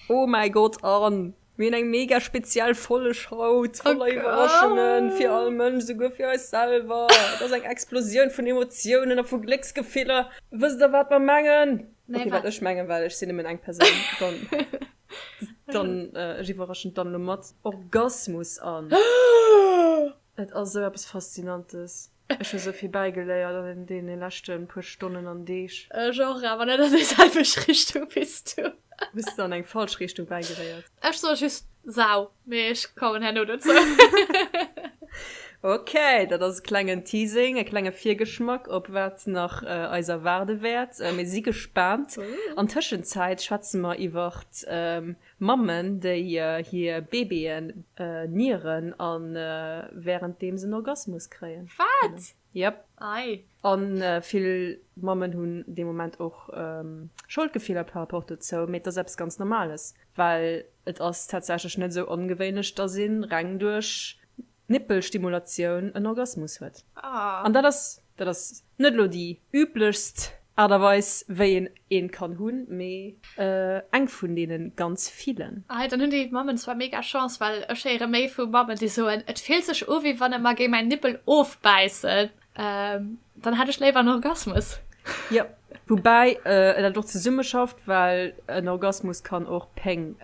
Oh mäi Gott, Anne! Mir hunn eng mega speziell Folleg haut, voller Iwwerraschungen fir all Mënsch, esouguer fir eis selwer. Et ass eng Explosioun vun Emotiounen a vu Glécksgefiller. Wësst der, wat mer mengen? Nee, Okay, wat wat? ech mengen, well ech sinn nëmmen eng Persoun. Dann, dann, ech iwwerraschen d'Anne elo mat Orgasmus, Anne. Et ass esou eppes Faszinantes. Ech hu sou vill bäigeléiert an deene leschte puer Stonnen an Deeg. Ech och, awer net an déi selwecht Richtung wéi s du. Hues de an eng falsch Richtung bäigeléiert? Ech soe just Sau, mee ech kommen herno dozou. Ok, dat ass e klengen Teasing, e klenge Virgeschmack op wat nach eis erwaarde wäert. Mir si gespaant. An Tëschenzäit schwätze mer iwwert Mammen, déi hir Baby'en nieren an währenddeem se en Orgasmus kréien. Wat? Yep. Ei. An vill Mammen hunn dee Moment och Scholdgefiller par rapport dozou, mee et ass eppes ganz Normales, well et ass tatsächlech net esou ongewéinlech, dass een reng duerch Nippelstimulatioun en Orgasmus huet. An dat ass, dat ass net elo déi üblechst Aart a Weis, wéi een een kann hunn, mee eng vun deene ganz villen. Ei, dann hunn déi Mammen zwar mega Chance, well ech héiere méi vu Mammen, déi soen, et fillt sech u wéi wann e mer géing mäin Nippel ofbäissen. Dann hätt ech léiwer en Orgasmus. Jo, woubäi dat och zesummeschafft, well en Orgasmus kann och Péng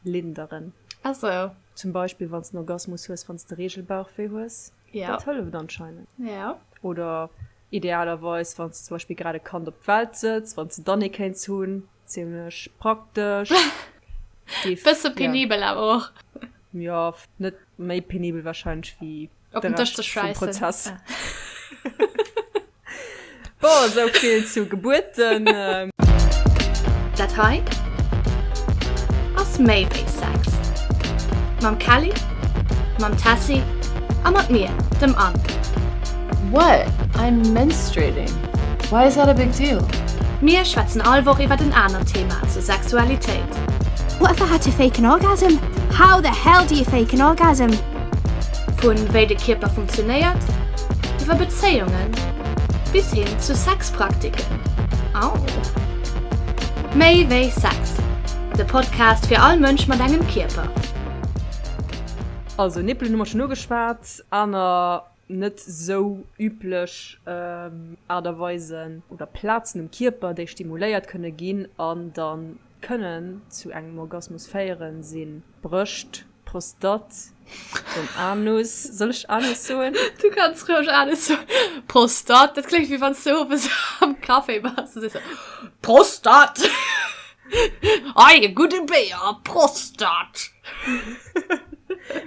linderen. Ah sou. Zum Beispill wann s de en Orgasmus hues, wann s de Regelbauchwéi hues. Ja. Dat hëlleft anscheinend. Ja. Oder idealerweis, wann s de zum Beispill grad e Kand op d'Welt sëtz, wann s de dann ee kéints hunn. Zimmlech praktesch. Bësse penibel awer och. Jo, net méi penibel wahrscheinlech wéi Op den Dësch ze schäissen. Prozess. Bon, esou vill zu Gebuerten. Dat hei ass méi wéi Sex. Mam Kelly, mam Tessy a mat mir, dem Anne. What? I'm menstruating. Why is that a big deal? Mir schwätzen all Woch iwwert en anert Thema zur Sexualitéit. What if I had to fake an orgasm? How the hell do you fake an orgasm? Vun wéi de Kierper funktionéiert, iwwer Bezéiungen bis hin zu Sexpraktiken. Au! Méi wéi Sex, de Podcast fir all Mënsch mat engem Kierper. Also Nippelen hu mer schonn ugeschwat, aner net sou üblech Aart a Weisen oder Plazen um Kierper, déi stimuléiert kënne ginn an da kënnen zu engem Orgasmus féieren, sinn Brëscht, Prostate, den Anus, soll ech Anus soen? Du kanns roueg Anus soen. Prostate, dat kléngt wéi wann s du owes am Café bass a sees Prostate! Ei, e gudde Béier, Prostate!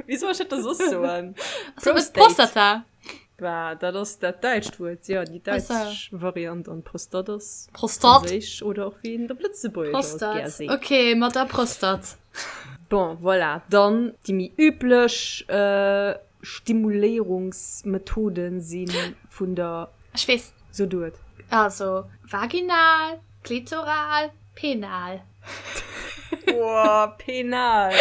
Wéi soll ech dat da soss soen? Prostate. Prostata. Bah, dat ass dat däitscht Wuert, jo, déi däitsch Variant an Prostate ass Prostate. franséisch oder och wéi een et op Lëtzebuergesch alt gär Prostate, seet. ok, mat der Prostate. Bon, voilà, dann déi méi üblech Stimuléierungsmethoden si vun der. Ech weess. So du et. Also, vaginal, klitoral, penal. Boah, penal!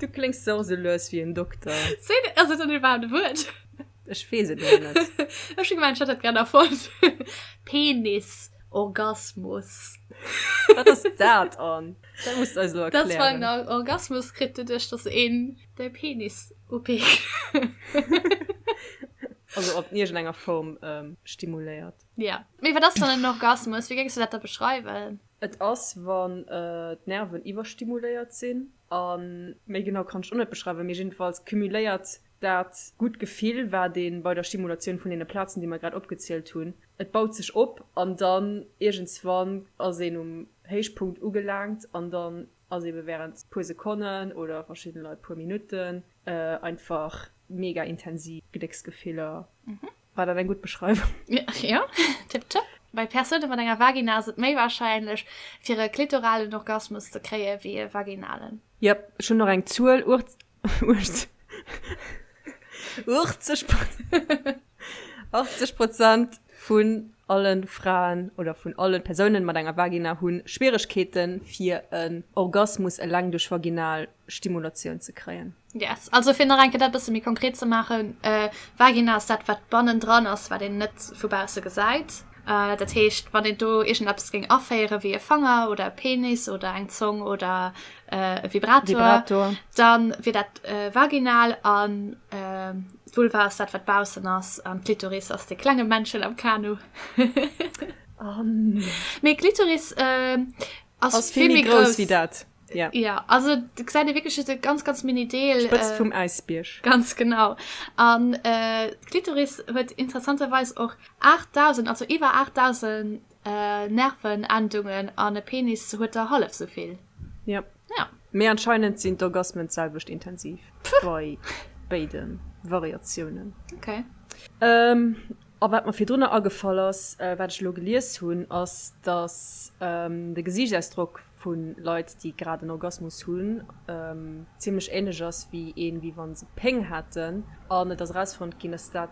Du kléngs och sou lues wéi en Dokter. Seet, ass et dann iwwerhaapt e Wuert? Ech weess et mol net. Ech hu gemengt, ech hätt dat grad erfonnt. Penis, Orgasmus. Wat ass dat, Anne? Dat muss de eis elo Dat ass, wann erklären. een Orgasmus kritt, doduerch dass een de Penis upikt. Also op iergendenger Form stimuléiert. Ja. Mee wat ass dann en Orgasmus? Wéi géings du dat da beschreiwen? Et ass, wann d'Nerven iwwerstimuléiert sinn. A méi genau kann ech och net beschreiwen, mee jiddefalls cumuléiert dat gutt Gefill, wat ee bei der Stimulatioun vun deene Plazen, déi mer grad opgezielt hunn, et baut sech op an dann iergendswann ass een um Héichpunkt ugelaangt an dann ass ebe wärend puer Sekonnen oder verschidden Leit puer Minutten einfach mega intensiv Glécksgefiller. War dat eng gutt Beschreiwung? Jo, tipptopp. Bei Persoune mat enger Vagina ass et méi warscheinlech, fir e klitoralen Orgasmus ze kréie wéi e vaginalen. Jep, ech hunn nach eng Zuel, 80 Prozent vun alle Fraen oder vun alle Persounen mat enger Vagina hu Schwieregkeeten, fir en Orgasmus eleng duerch vaginal Stimulatioun ze kréien. Yes, also fir nach eng Kéier dat bësse méi konkret ze maachen, Vagina ass dat, wat bannendran ass, wat een net vu bausse gesäit. Dat heescht, wann een do iergendeppes géing aféieren, wéi e Fanger oder e Penis oder eng Zong oder e Vibrator, da wier dat vaginal an d'Vulva ass dat, wat baussen ass an d'Klitoris ass dee klenge Männchen am Kanu. Mee d'Klitoris ass vill méi grouss wéi dat. Ja. Ja, also du gesäit ee wierklech just e ganz, ganz mini Deel. D'Spëtzt vum Äisbierg. Ganz genau. An d'Klitoris huet interessanterweis och 8.000, also iwwer 8.000 Nervenendungen an e Penis huet der hallef sou vill. Ja. Ja. Mee anscheinend sinn d'Orgasmen d'selwecht intensiv bei béide Variatiounen. Okay. A wat mer virdrunner agefall ass, wat ech elo gelies hunn, ass, dass de Gesiichtsausdrock vu Leit, déi grad en Orgasmus hunn, zimlech änlech ass wéi een, wéi wa se Péng hätten. An et ass erausfonnt ginn, dass dat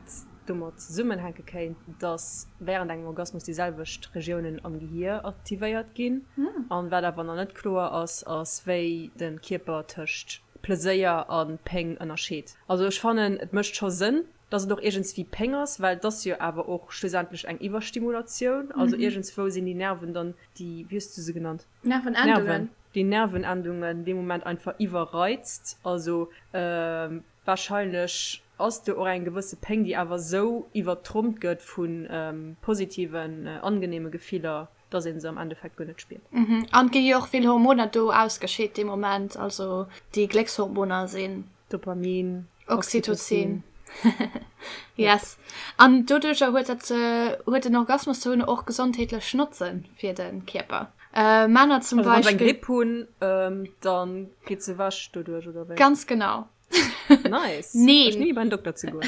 domat zesummenhänke kéint, dass wärend engem Orgasmus déi selwecht Regiounen am Gehier aktivéiert ginn. An wat awer nach net kloer ass, ass, wéi de Kierper tëscht Pleséier a Péng ënnerscheet. Also ech fannen, et mécht scho Sënn, dass et och iergendswéi Péng ass, well et ass jo awer och schlussendlech eng Iwwerstimulatioun. Also iergendswou sinn déi Nerven dann, déi, wéi hues du se genannt? Nervenendungen. Nerven, déi Nervenendungen dee Moment einfach iwwerreizt. Also wahrscheinlech ass do och eng gewësse Péng, déi awer esou iwwertrompt gëtt vu positiven, angenehme Gefiller, dass een se am Endeffekt guer net spiert. An et gi jo och vill Hormoner do ausgescheet dee Moment, also déi Gléckshormoner sinn. Dopamin, Oxytocin. Yes. An doduercher huet dat, huet den Orgasmus ze hunn och gesondheetlech Notzen fir de Kierper. Männer zum Also wann se eng Beispill. Gripp hunn, dann geet se ewech doduerch, oder wéi? Ganz genau. Nice. Neen. Ech ni beim Dokter ze goen.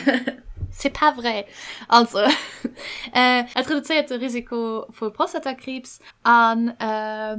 C'est pas vrai. Also, äh, et reduzéiert de Risiko vu Prostatakriibs an äh,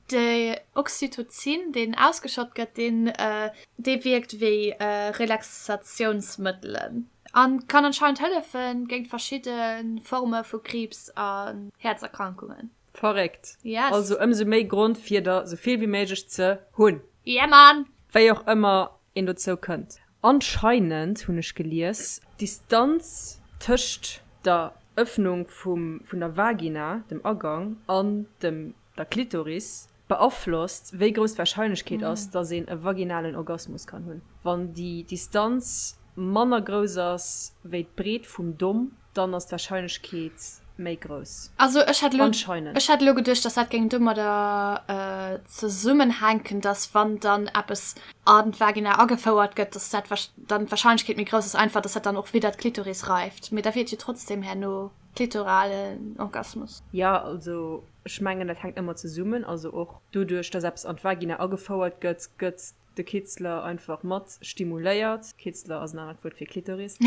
de Oxytocin, deen ausgeschott gëtt, deen, äh, dee wierkt wéi äh, Relaxatiounsmëttelen an kann anscheinend hëllefen géint verschidde Forme vu Kriibs an Häerzerkrankungen. Verréckt. Yes. Also ëmsou méi Grond fir der sou vill wéi méiglech ze hunn. Yeah man! Wéi och ëmmer een dozou kënnt. Anscheinend, hunn ech gelies, d'Distanz tëscht der Ëffnung vum vun der Vagina, dem Agang, an dem der Klitoris beaflosst, wéi grouss d'Warscheinlechkeet ass, dass een e vaginalen Orgasmus kann hunn. Wann déi Distanz manner grouss ass wéi d'Breet vum Domm, Dann ass d'Wahrscheinlechkeet méi grouss. Also ech hätt elo, ech hätt elo geduecht, dass dat géing domadder zesummenhänken, dass wann dann eppes an d'Vagina agefouert gëtt, dass dat dann d'Wahrscheinlechkeet méi grouss ass einfach, dass dat dann och widder d'Klitoris reift. Mee da wier et jo trotzdem herno klitoralen Orgasmus. Jo, also ech mengen dat hänkt ëmmer zesummen. Also och doduerch, dass eppes an d'Vagina agefouert gëtt, gëtt de Kitzler einfach mat stimuléiert. Kitzler ass en anert Wuert fir Klitoris.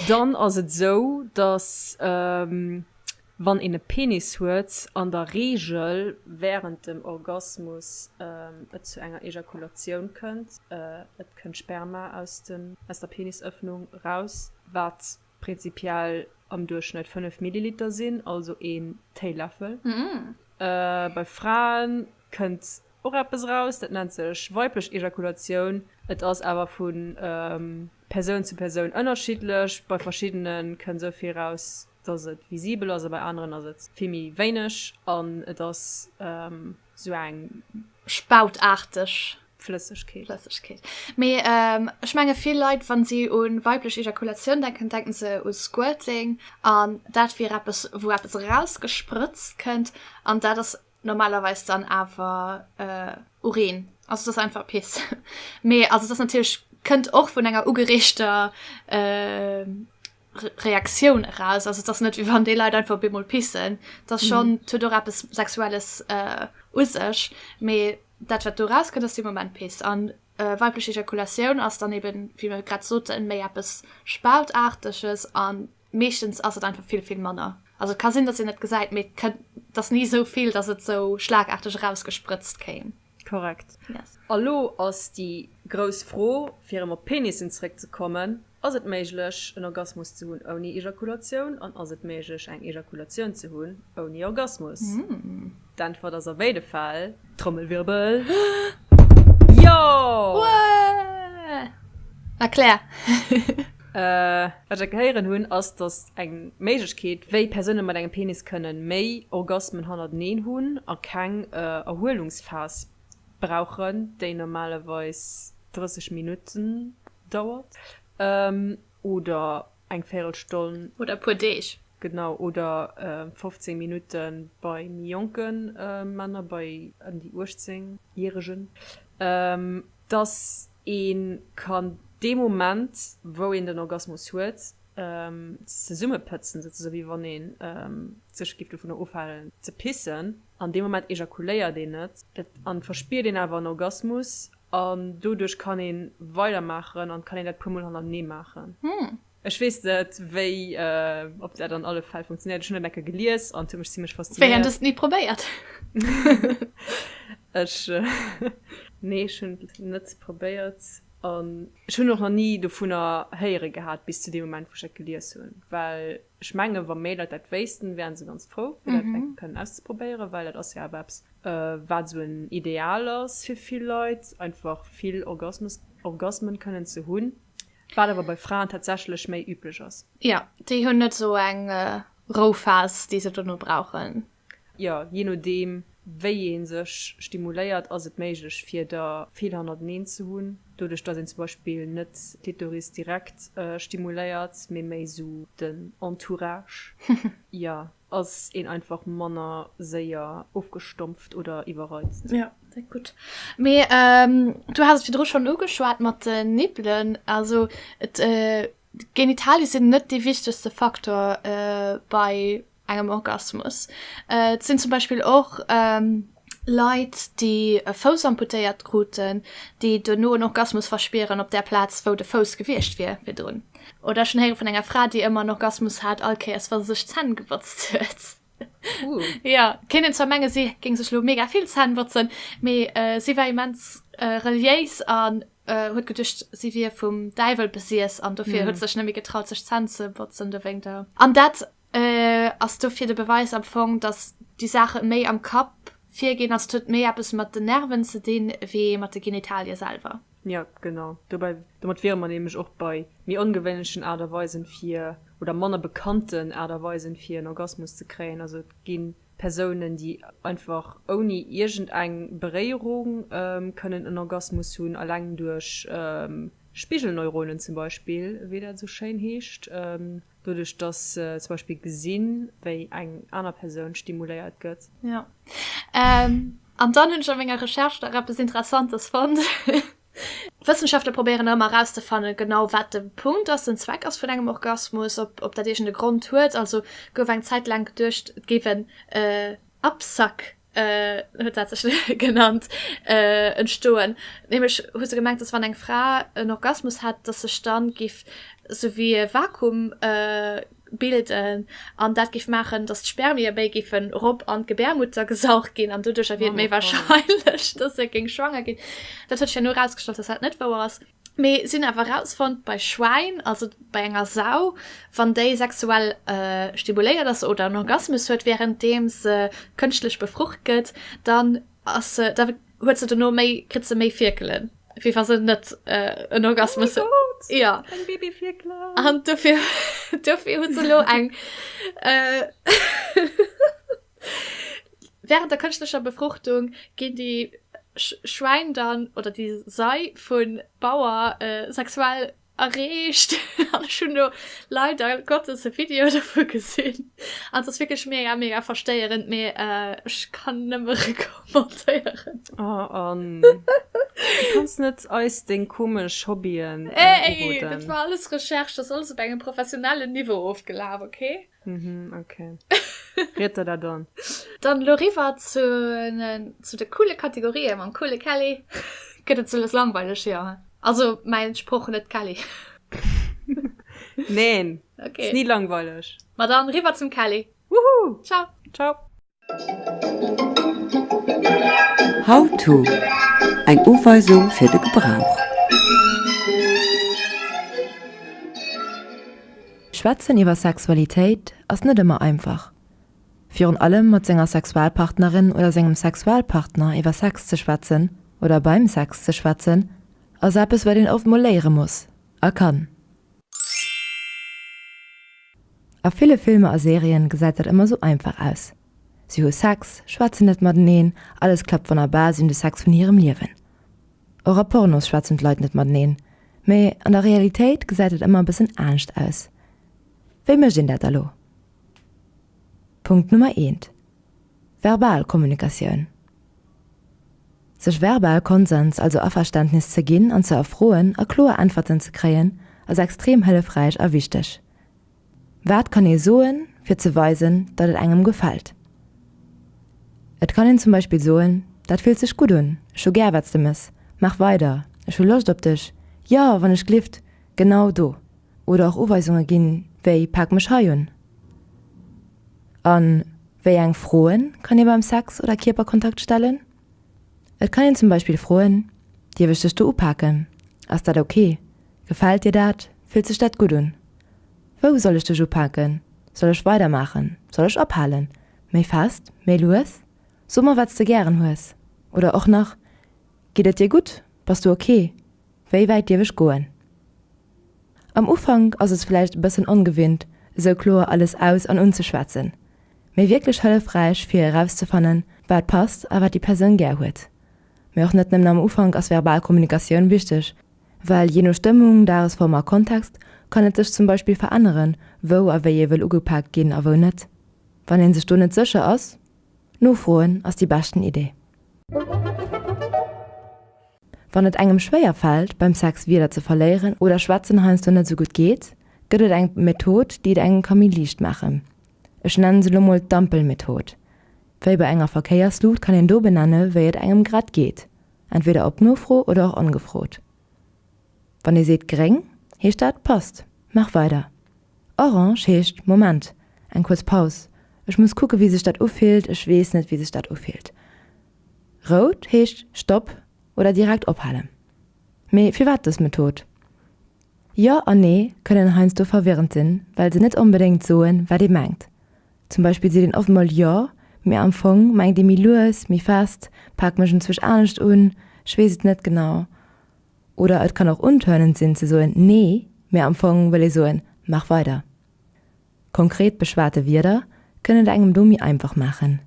Dann ass et esou, dass wann een e Penis huet, an der Reegel wärend dem Orgasmus et zu enger Ejakulatioun kënnt. Et kënnt Sperma aus dem, aus der Penisëffnung raus, wat prinzipiell am Duerchschnëtt 5 Milliliter sinn, also een Téiläffel. Bei Frae kënnt och eppes eraus, dat nennt sech weiblech Ejakulatioun. Et ass awer vu Persoun zu Persoun ënnerschiddlech, bei verschiddene kënnt esou vill eraus, datt et visibel ass a bei aneren ass et vill méi wéineg an et ass esou eng. Spautaarteg Flëssegkeet. Flëssegkeet. Mee ech menge vill Leit, wa si u weiblech Ejakulatioun denken, denken se u Squirting an dat wier eppes, wou eppes erausgesprëtzt kënnt an dat ass Normalerweis dann awer Urin. Also et ass einfach Piss. Mee also et ass natierlech, kënnt och vun enger ugereegter Reaktioun eraus. Also et ass net wéi wann déi Leit einfach op eemol pissen. Et ass schonn, et huet och eppes Sexuelles u sech. Mee dat wat do erauskënnt ass dee Moment Piss. An weiblech Ejakulatioun ass dann eben, wéi mer grad soten, méi eppes Spautaarteges an Meeschtens ass et einfach vill, vill manner. Also et ka sinn, datt een et gesäit, mee et kënnt, et ass ni esou vill, datt et esou schlagaarteg erausgesprëtzt kéim. Korrekt. Yes. A lo ass déi grouss Fro, fir erëm op d'Penissen zeréckzekommen, Ass et méiglech, en Orgasmus ze hunn ouni Ejakulatioun? An ass et méiglech, eng Ejakulatioun ze hunn ouni Orgasmus? D'Äntwert ass a béide Fäll, Trommelwirbel, Jo! Wuee! Erklär! Wat ech gehéieren hunn, ass, datt eng Méiglechkeet, wéi Persoune mat engem Penis kënnen méi Orgasmen hannerteneen hunn a keng Erhuelungsphas brauchen, déi normalerweis 30 Minutten dauert oder eng Véirelstonn. Oder e puer Deeg. Genau, oder 15 Minutte bei méi jonke Männer, bei ëm déi 18 Järegen. Dass ee kann dee Moment, wou een den Orgasmus huet, zesummepëtzen, souzesoen, wéi wann ee sech géif dovunner ofhalen ze pissen. An deem Moment ejakuléiert een net an verspiert een awer en Orgasmus an doduerch kann ee weidermaachen an kann een dat puer mol hannertenee maachen. Ech weess net wéi, ob dat an alle Fäll funktionéiert. Ech hunn dat eng Kéier gelies an et huet mech zimlech faszinéiert. Wéi, an du hues et ni probéiert? Ech, nee, ech hunn et net probéiert an ech hunn och nach ni dovunner héiere gehat bis zu deem Moment wou ech dat gelies hunn, well ech mengen, wa méi Leit dat wéissten, wären se ganz frou fir dat eng Kéier kënnen auszeprobéieren, well dat ass jo awer eppes wat esou en Ideal ass fir vill Leit, einfach vill Orgasmus, Orgasmen kënnen ze hunn. Wat awer bei Fraen tatsächlech méi üblech ass. Jo, déi hunn net esou eng Rouphas, déi se dono brauchen. Jo, jee nodeem wéi ee sech stimuléiert, ass et méiglech fir der vill hannerteneen ze hunn. Doduerch dass een zum Beispill net d'Klitoris direkt stimuléiert, mee méi esou den Entourage. Jo. Ass een einfach manner séier ofgestompft oder iwwerreizt. Jo, dat gutt. Mee du has et virdru schonn ugeschwat mat den Nippelen. Also et, d'Genitalie sinn net dee wichtegste Faktor bei engem Orgasmus. Et sinn zum Beispill och Leit, déi e Fouss amputéiert kruten, déi duerno en Orgasmus verspieren op där Plaz, wou de Fouss gewiescht wier virdrun. Oder ech hunn héiere vun enger Fra, déi ëmmer en Orgasmus hat, all Kéiers, wa se sech d'Zänn gebotzt huet. Jo, kéint een zwar mengen, si géing sech elo mega vill Zänn botzen, mee si war immens reliéis an huet geduecht, si wier vum Däiwel besiess an dofir huet se sech net méi getraut, sech d'Zänn ze botzen dowéinter. An dat Ass dofir de Beweis am Fong, dass déi Saache méi am Kapp virginn? Also et huet méi eppes mat den Nerven ze dinn, wéi mat de Genitalie selwer? Jo, genau. Dobäi, domat wiere mer nämlech och bei méi ongewéinlechen Aart a Weisen fir, oder manner bekannten Aart a Weisen fir en Orgasmus ze kréien. Also et gi Persounen, déi einfach ouni iergendeng Beréierung kënnen en Orgasmus hunn, alleng duerch Spigelneuronen zum Beispill, wéi dat esou schéin heescht. Doduerch dass se zum Beispill gesinn, wéi eng aner Persoun stimuléiert gëtt. Jo. An dann hunn ech a menger Recherche nach eppes Interessantes fonnt. Wëssenschaftler probéieren ëmmer erauszefannen, genau wat de Punkt ass, den Zweck ass vun engem Orgasmus, ob ob dat iergend e Grond huet. Also gouf eng Zäit laang geduecht, et géif en Absack huet dat sech genannt, entstoen. Nämlech hu se gemengt, dass wann eng Fra en Orgasmus hätt, dass sech dann giff sou wéi e Vakuum bilden an dat giff maachen, dass d'Spermie méi giffen rop an d'Gebärmutter gesaugt ginn an doduercher wier et méi wahrscheinlech, dass se géing schwanger ginn. Dat huet sech herno erausgestallt, dass dat net wouer ass. Mee si hunn awer erausfonnt, bei Schwäin, also bei enger Sau, wann déi sexuell stimuléiert ass oder en Orgasmus huet, wärenddeem se kënschtlech befrucht gëtt, dann ass se, da huet se dono méi, kritt se méi Fierkelen, wéi wa se net en Orgasmus huet. Oh mäi Gott! Jo. Eng Babyfierkelen! An dofir, dofir hu se elo eng. Während der kënschtlecher Befruchtung ginn déi Schwäin dann, oder déi Sei vu Bauer sexuell erreegt. An ech hunn do leider Gottes e Video dovu gesinn. An et ass wierklech mega, mega verstéierend, mee ech kann nëmme recommandéieren. Oh Anne, du kanns net eis deng komesch Hobbyen uroden. Ey, dat war alles Recherche, dat ass alles op engem professionellen Niveau ofgelaf, okay? Mhm, okay. Riet der dat an. Dann elo riwwer zu zu de coole Kategorien mam coole Kelly. Gëtt et sou lues langweileg, jo he? Also mäin Sproch, net d'Kelly. Neen, okay. Ass ni langweileg. Ma dann riwwer zum Kelly. Woohoo! Ciao! Ciao! How to, Eng Uweisung fir de Gebrauch. Schwätzen iwwer Sexualitéit ass net ëmmer einfach. Virun allem mat senger Sexualpartnerin oder sengem Sexualpartner iwwer Sex ze schwätzen oder beim Sex ze schwätzen, ass eppes wat een oft mol léiere muss a kann. A ville Filmer a Serien gesäit dat ëmmer sou einfach aus. Si hu Sex, schwätzen net mateneen, alles klappt wonnerbar, si hunn de Sex vun hirem Liewen. Och a Pornos schwätzen d'Leit net mateneen. Mee an der Realitéit gesäit et ëmmer e bëssen anescht aus. Wéi mécht een dat da lo? Punkt Nummer eent, Verbal Kommunikatioun. Sech verbal Konsens, also Averständnis ze ginn an ze erfroen a kloer Äntwerten ze kréien, ass extrem hëllefräich a wichteg. Wat kann ee soen, fir ze weisen, datt et engem gefält? Et kann een zum Beispill soen, Dat fillt sech gutt un, ech hu gär wat s de mëss, maach weider, ech hu Loscht op dech, jo, wann ech glift, genau do. Oder och Uweisunge ginn, wéi Pak mech hei un. A wéi eng Froen kann ee beim Sex oder Kierperkontakt stellen? Et kann een zum Beispill froen, Dierf ech dech do upaken? Ass dat ok? Gefält dir dat? Fillt sech dat gutt un? Wou soll ech dech upaken? Soll ech weidermaachen? Soll ech ophalen? Méi fest? Méi lues? So mer wat s de gären hues. Oder och nach, Geet et dir gutt? Bass du ok? Wéi wäit dierf ech goen? Am Ufank ass et vläicht e bëssen ongewinnt, esou kloer alles aus an unzeschwätzen, mee wierklech hëllefräich fir erauszefannen, wat passt a wat déi Persoun gär huet. Mee och net nëmmen am Ufank ass verbal Kommunikatioun wichteg, well jee no Stëmmung, Dagesform a Kontext kann et sech zum Beispill veränneren, wou a wéi ee wëll ugepaakt ginn a wou net. Wann ee sech do net sécher ass, nofroen ass déi beschten Idee. Wann et engem schwéier fält, beim Sex Wierder ze verléieren oder Schwätzen heiansdo net esou gutt geet, gëtt et eng Method, déi et engem ka méi liicht maachen. Ech nennen se lo mol d'Ampelmethod. Wéi bei enger Verkéiersluucht kann een do benenne wéi et engem grad geet, entweder op Nofro oder och ongefrot. Wann ee seet gréng, heescht dat passt, maach weider. Orange heescht Moment, eng kuerz Paus, ech muss kucke wéi sech dat ufillt, ech weess net wéi sech dat ufillt. Rout heescht Stopp oder direkt ophalen. Mee firwat dës Method? Jo an Nee kënnen heiansdo verwirrend sinn, well se net onbedéngt soen, wat ee mengt. Zum Beispill seet een oft mol Jo, mee am Fong mengt ee méi lues, méi fest, pak mech enzwousch anescht un, ech weess et net genau. Oder et kann och untörnend sinn ze soen Nee, mee am Fong wëll ee soen Maach weider. Konkret beschwate Wierder kënnen et engem do méi einfach maachen.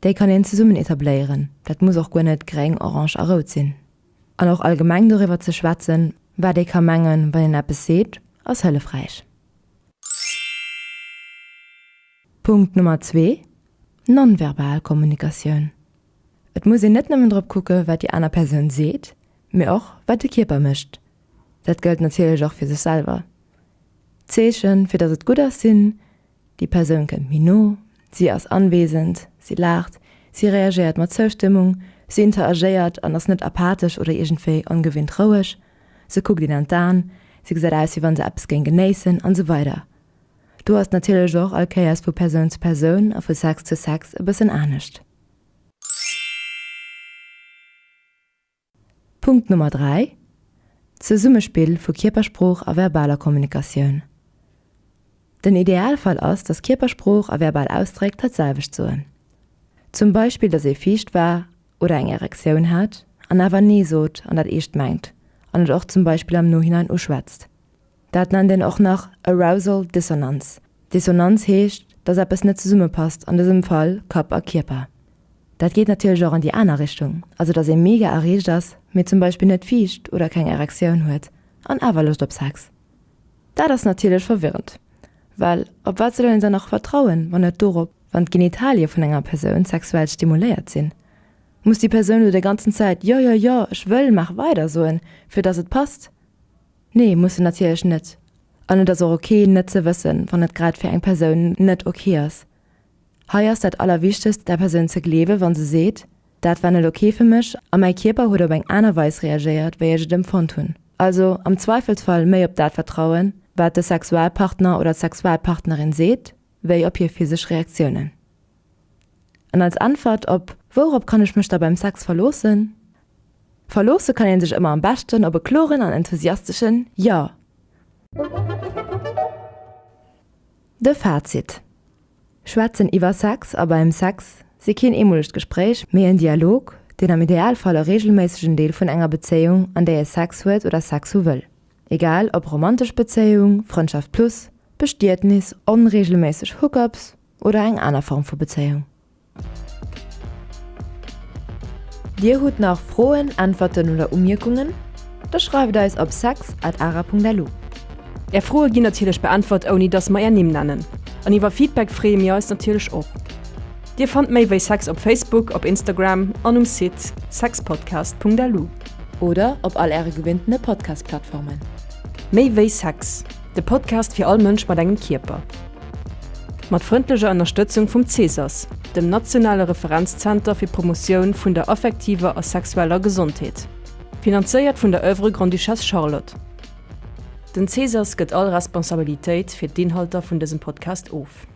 Déi kann een zesummen etabléieren, dat muss och guer net gréng, orange a rout sinn. An och allgemeng doriwwer ze schwätzen, wat ee ka mengen, wann een eppes seet, ass hëllefräich. Punkt Nummer zwee, Non-verbal Kommunikatioun. Et muss een net nëmmen drop kucke wat déi aner Persoun seet, mee och wat de Kierper mécht. Dat gëllt natierlech och fir sech selwer. D'Zeechen, fir datt et gutt ass, sinn, Déi Persoun kënnt méi no, si ass anwesend, si laacht, si reagéiert mat Zoustëmmung, si interagéiert an ass net apathesch oder iergendwéi ongewinnt roueg, se kuckt een an d'Aen, se gesäit aus wéi wann se eppes géing genéissen an esou weider. Do ass et natierlech och all Kéiers vu Persoun zu Persoun a vu Sex zu Sex e bëssen anescht. Punkt Nummer 3, Zesummespill vu Kierpersprooch a verbaler Kommunikatioun. Den Idealfall ass, dass Kierpersprooch a verbal Ausdréck dat selwecht soen. Zum Beispill, dass ee fiicht war oder eng Erektioun hat an awer Nee sot an dat eescht mengt an et och zum Beispill am Nohinein uschwätzt. Dat nennt een och nach Arousal Dissonanz. Dissonanz heescht, dass eppes net zesummepasst, an dësem Fall Kapp a Kierper. Dat geet natierlech och an déi aner Richtung, also dass ee mega erreegt ass, mee zum Beispill net fiicht oder keng Erektioun huet an awer Loscht op Sex. Dat ass natierlech verwirrend, well op wat soll een dann nach vertrauen, wann net dorop, wann d'Genitalie vun enger Persoun sexuell stimuléiert sinn? Muss déi Persoun elo déi ganzen Zäit jo, jo, jo, ech wëll, maach weider soen, fir dass et passt? Nee, muss se natierlech net. An et ass och ok net ze wëssen, wann et grad fir eng Persoun net ok ass. Hei ass dat allerwichtegst der Persoun ze gleewe wann se seet, dat war net ok fir mech a mäi Kierper huet op eng aner Weis reagéiert wéi ech et empfonnt hunn. Also am Zweifelsfall méi op dat vertrauen, wat de Sexualpartner oder d'Sexualpartnerin seet, wéi op hir physesch Reaktiounen. An als Äntwert op Wourop kann ech mech da beim Sex verloossen? Verloosse kann een sech ëmmer am beschten op e kloren an enthusiasteschen Jo! De Fazit, Schwätzen iwwer Sex a beim Sex si keen eemolegt Gespréich, mee en Dialog, deen am Idealfall e reegelméissegen Deel vun enger Bezéiung, an där ee Sex huet oder Sex hu wëll, egal ob romantesch Bezéiung, Frëndschaft plus. Bestietnis, onreegelméisseg Hookups oder eng aner Form vu Bezéiung. Dir hutt nach Froen, Äntwerten oder Umierkungen? Da schreift eis op sex at ara.lu. Är Froe ginn natierlech beäntwert ouni dass mer är Nimm nennen. An iwwer Feedback freeë mir eis natierlech och. Dir fannt méi wéi Sex op Facebook, op Instagram an um Site sexpodcast.lu. Oder op all äre gewinntene Podcast-Plattformen. Méi wéi Sex, de Podcast fir all Mënsch mat engem Kierper. Mat frëndlecher Ënnerstëtzung vum CSAS, dem nationale Referenzzenter fir d'Promotioun vun der affektiver a sexueller Gesondheet. Finanzéiert vun der Oeuvre Grande-Duchesse Charlotte. Den CSAS gëtt all Responsabilitéit fir d'Inhalter vun dësem Podcast of.